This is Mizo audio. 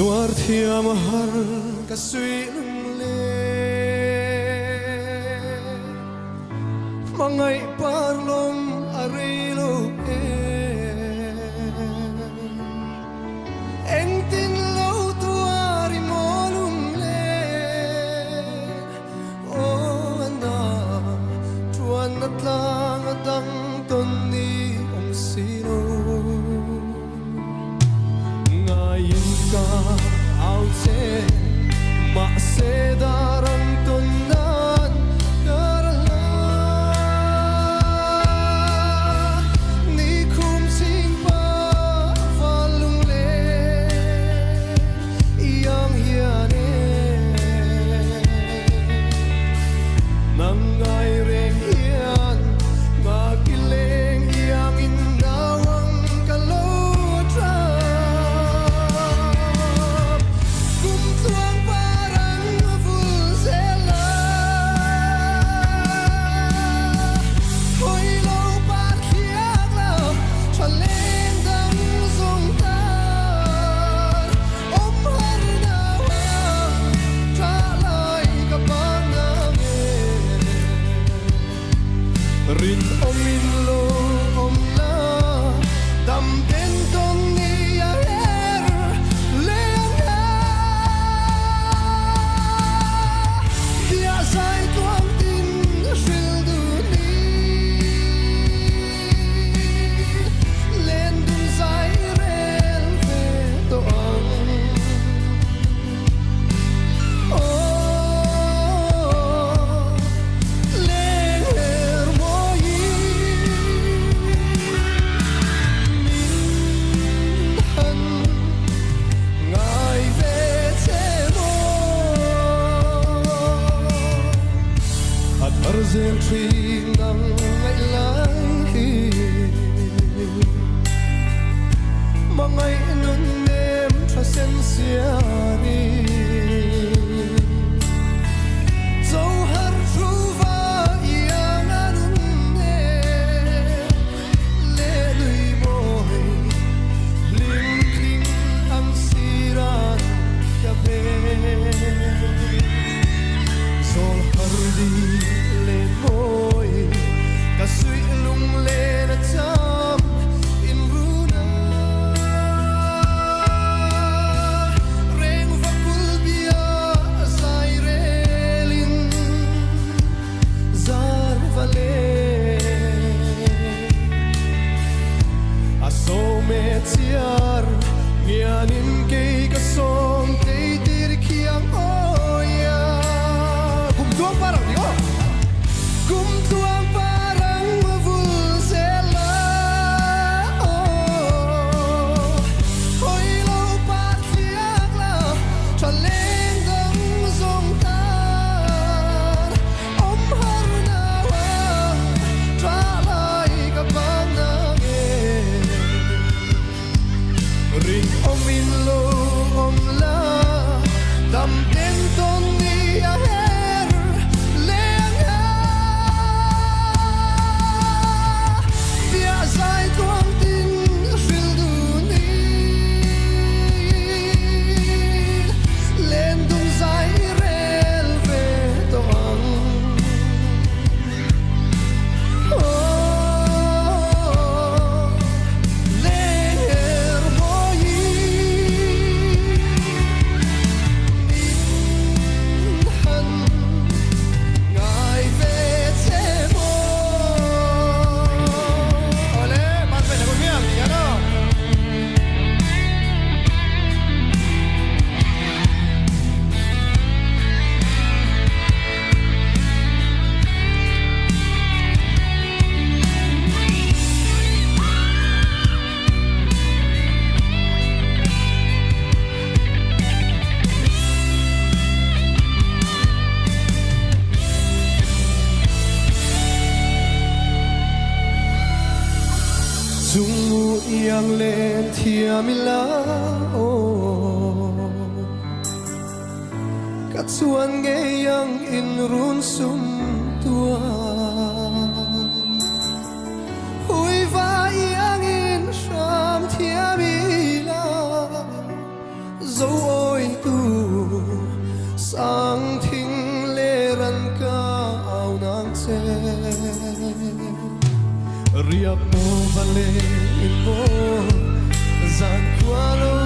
Tuar thiam a har ka suih lung le. Hmangaih par lawm a rei lo e. Engtin lo tuar i maw lung le. Aw a na tuanna tlang a dang tawn ni awm si lo. Ngaiin ka au che, mahse dar ang tawn nan ka ra hla. Ni khum ching pa val lunglen iang hian e. Nang ngai reng hian ngak i leng iangin nau ang ka lo tap. Kum tluang par ang vul zel a, hawi lo par thliak lo tha leng dang zawng tar. Awm har nau ang tha lai ka bang nang e. Rin awm in lo awm la, dam ten tawn ni a her leh ang e. Bia zai tluang tin hril duh ni, len dun zai rel ve tawh ang. Zel thin nang ngaih lai hi Hmangaih nun nem tha sen siari Zo har thu va iang a nun nem Le lui mawi hlim tling ang siran ka pe Zawl har di len mawi ka suih lung len a cham in run a reng va kul bia zai relin zar va len a sawm e chiar ngianin kei ka sawm tei tir khiang awi a kum tluang par ang ni aw kum tluang par ang vul zel a aw hawi lo par thliak la tha leng dang zawng tan awm har nau ang tha lai ka bang nang e. Ring awm in lo awm la, dam ten tawn ni a her leh ang a. Bia zai tluang tin hril dun i, len dun zai rel ve tawh ang. Chungmu iang len thiam ila aw. Ka chuan ngei ang in run sum tuar. Hui va iang in hram thiam ila. Zo awi tu sang thing leh ran ka au nang che. Riak maw va leng in maw zan khua lo.